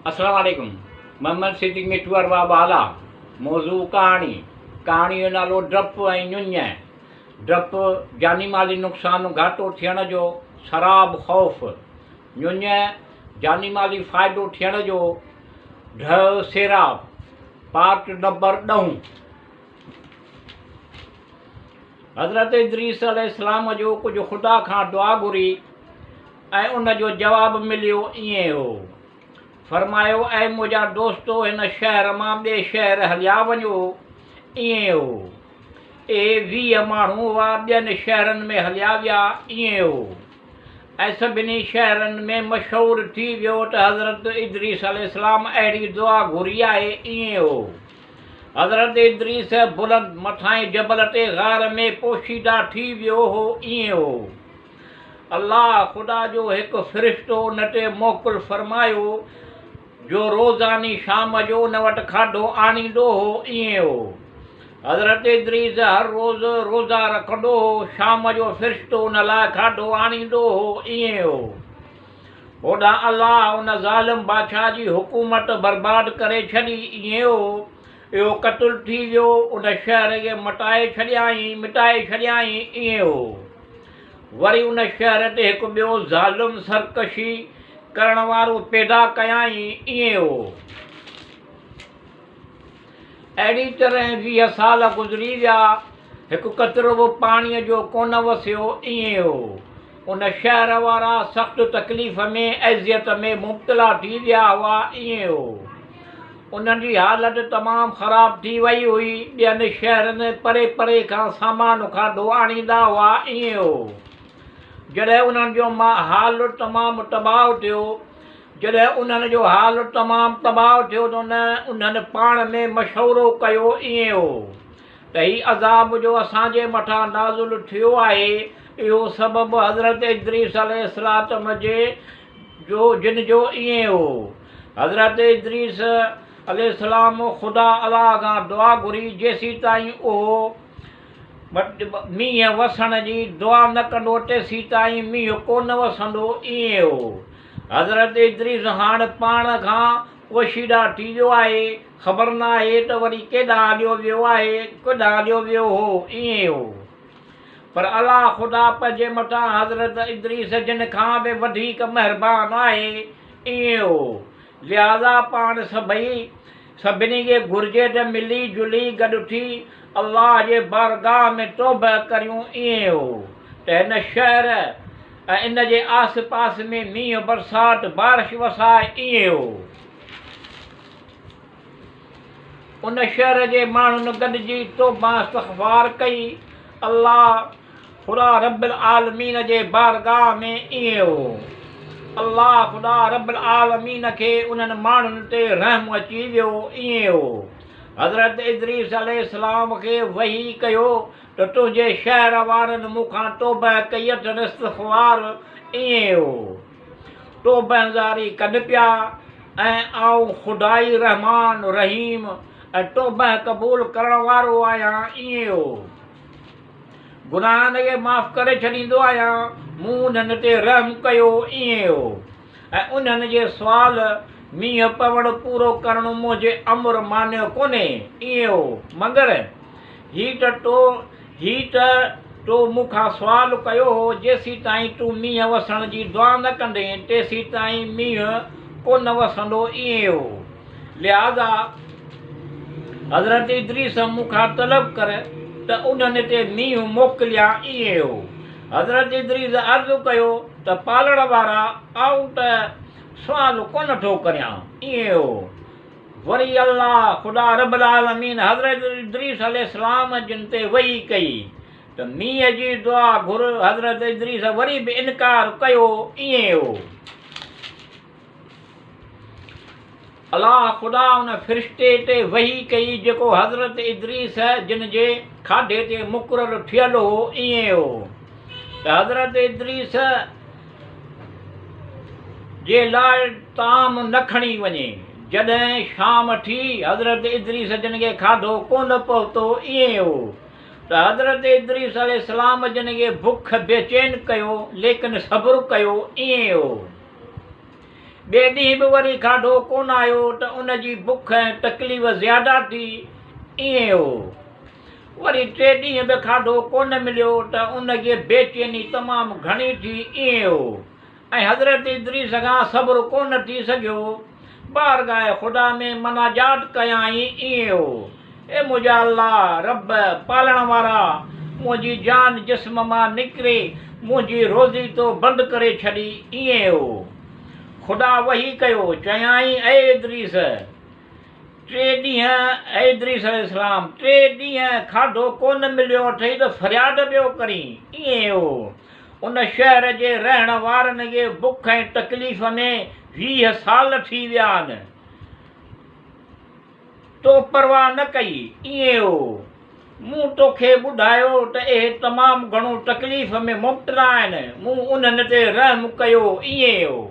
السلام عليڪم محمد صديق مٺو ارباب بالا موضوع ڪهاڻي ڪهاڻي جو نالو ڊپ ۽ ڃڃ ڊپ جاني مالي نقصان گهاٽو ٿيڻ جو سراب خوف ڃڃ جاني مالي فائدو ٿيڻ جو ڍء سيراب پارٽ نمبر ڏهون. حضرت ادريس عليه السلام جو ڪجهه خدا کان دعا گهري ۽ ان جو جواب مليو ائين هو. فرمايو، اي منهنجا دوستو هن شهر مان ٻئي شهر هليا وڃو. ائين هو. اهي 20 ماڻهو هئا ٻين شهرن ۾ هليا ويا. ائين هو. ۽ سڀني شهرن ۾ مشهور ٿي ويو ته حضرت ادريس عليه السلام اهڙي دعا گهري آهي. ائين هو. حضرت ادريس بلند مٿانهين جبل تي غار ۾ پوشيده ٿي ويو هو. ائين هو. الله خدا جو هڪ فرشتو ان تي موڪل فرمايو جو روزاني شام جو ان وٽ کاڌو آڻيندو هو. ائين هو. حضرت ادريس هر روز روزا رکندو هو. شام جو فرشتو ان لاء کاڌو آڻيندو هو. ائين هو. هوڏانهن الله ان ظالم بادشاهه جي حڪومت برباد ڪري ڇڏي. ائين هو. اهو قتل ٿي ويو. ان شهر کي مٽائي ڇڏيائين، مٽائي ڇڏيائين. ائين هو. وري ان شهر تي هڪ ٻيو ظالم سرڪشي ڪرڻ وارو پيدا ڪيائين. ائين هو. اهڙي طرح 20 سال گذري ويا، هڪ قطرو به پاڻيء جو ڪونه وسيو. ائين هو. ان شهر وارا سخت تڪليف ۾ اذيت ۾ مبتلا ٿي ويا هئا. ائين هو. انهن جي حالت تمام خراب ٿي وئي هئي. ٻين شهرن پري پري کان سامان کاڌو آڻيندا هئا. ائين هو. جڏهن انهن جو حال تمام تباهه ٿيو. جڏهن انهن جو حال تمام تباهه ٿيو ته انهن پاڻ ۾ مشورو ڪيو. ائين هو. ته هي عذاب جو اسان جي مٿان نازل ٿيو آهي، اهو سبب حضرت ادريس عليه السلام جي جو جن جو ائين هو. حضرت ادريس عليه السلام خدا الله کان دعا گهري جيسيتائين اهو مينهن وسڻ جي دعا نه ڪندو تيسيتائين مينهن ڪونه وسندو. ائين هو. حضرت ادريس هاڻ پاڻ کان پوشيده ٿي ويو آهي. خبر ناهي ته وري ڪيڏانهن هليو ويو آهي، ڪيڏانهن هليو ويو هو. ائين هو. پر الله خدا پنهنجي مٿان حضرت ادريس جن کان به وڌيڪ مهربان آهي. ائين هو. لهٰذا پاڻ سڀئي سڀني کي گهرجي ته ملي جلي گڏ ٿي الله جي بارگاهه ۾ توبهه ڪريون. ائين هو ته هن شهر ۽ ان جي آس پاس ۾ مينهن برسات، بارش وسائي. ائين هو. ان شهر جي ماڻهن گڏجي توبه استغفار ڪئي. الله خدا رب العالمين جي بارگاهه ۾ ائين هو. الله خدا رب العالمين کي انهن ماڻهن تي رحم اچي ويو. ائين هو. حضرت ادريس عليه السلام کي وحي ڪيو ته تنهنجي شهر وارن مون کان توبه ڪئي اٿن استغفار. ائين هو. توبه زاري ڪن پيا ۽ آئون خدائي رحمان رحيم ۽ توبه قبول ڪرڻ وارو آهيان. ائين هو. گناهن کي معاف ڪري ڇڏيندو آهيان. مون انهن تي رحم ڪيو. ائين هو. ۽ انهن جي سوال مينهن پوڻ پورو ڪرڻ منهنجي امر مانع ڪونهي. ائين هو. مگر هي ته تو هي ته تو مون کان سوال ڪيو هو، جيسيتائين تون مينهن وسڻ جي دعا نه ڪندين، تيسيتائين مينهن ڪونه وسندو. ائين هو. لهٰذا حضرت ادريس مون کان طلب ڪر ته انهن تي مينهن موڪليان. ائين هو. حضرت ادريس عرض ڪيو ته پالڻ وارا! آئون ته سوال ڪونه ٿو ڪريان. ائين هو. وري الله خدا رب العالمين حضرت ادريس عليه السلام جن تي وحي ڪئي ته مينهن جي دعا گهر. حضرت ادريس وري به انڪار ڪيو. ائين هو. الله خدا ان فرشتي تي وحي ڪئي جيڪو حضرت ادريس جن جي کاڌي تي مقرر ٿيل هو. ائين هو ته حضرت ادريس جي لاء طعام نه کڻي وڃي. جڏهن شام ٿي، حضرت ادريس جن کي کاڌو ڪونه پهتو. ائين هو ته حضرت ادريس عليه السلام جن کي بک بيچين ڪيو، ليڪن صبر ڪيو. ائين هو. ٻئي ڏينهن به وري کاڌو ڪونه آيو ته ان جي بک ۽ تڪليف زياده ٿي، ائين هو. وري ٽي ڏينهن به کاڌو ڪونه مليو ته ان کي بيچيني تمام گهڻي ٿي، ائين هو. ۽ حضرت ادريس کان صبر ڪونه ٿي سگهيو، بارگاهه خدا ۾ مناجات ڪيائين، ائين هو. اي منهنجا الله، رب، پالڻ وارا! منهنجي جان جسم مان نڪري، منهنجي روزي تو بند ڪري ڇڏي، ائين هو. خدا وحي ڪيو، چيائين، اي ادريس! ٽي ڏينهن، اي ادريس عليه السلام! ٽي ڏينهن کاڌو ڪونه مليو اٿئي ته فرياد پيو ڪرين، ائين هو. ان شهر جي رهڻ وارن کي بک ۽ تڪليف ۾ 20 سال ٿي ويا آهن. تو پرواهه نه ڪئي، ائين هو. مون توکي ٻڌايو ته اهي تمام گهڻو تڪليف ۾ مبتلا آهن، مون انهن تي رحم ڪيو، ائين هو.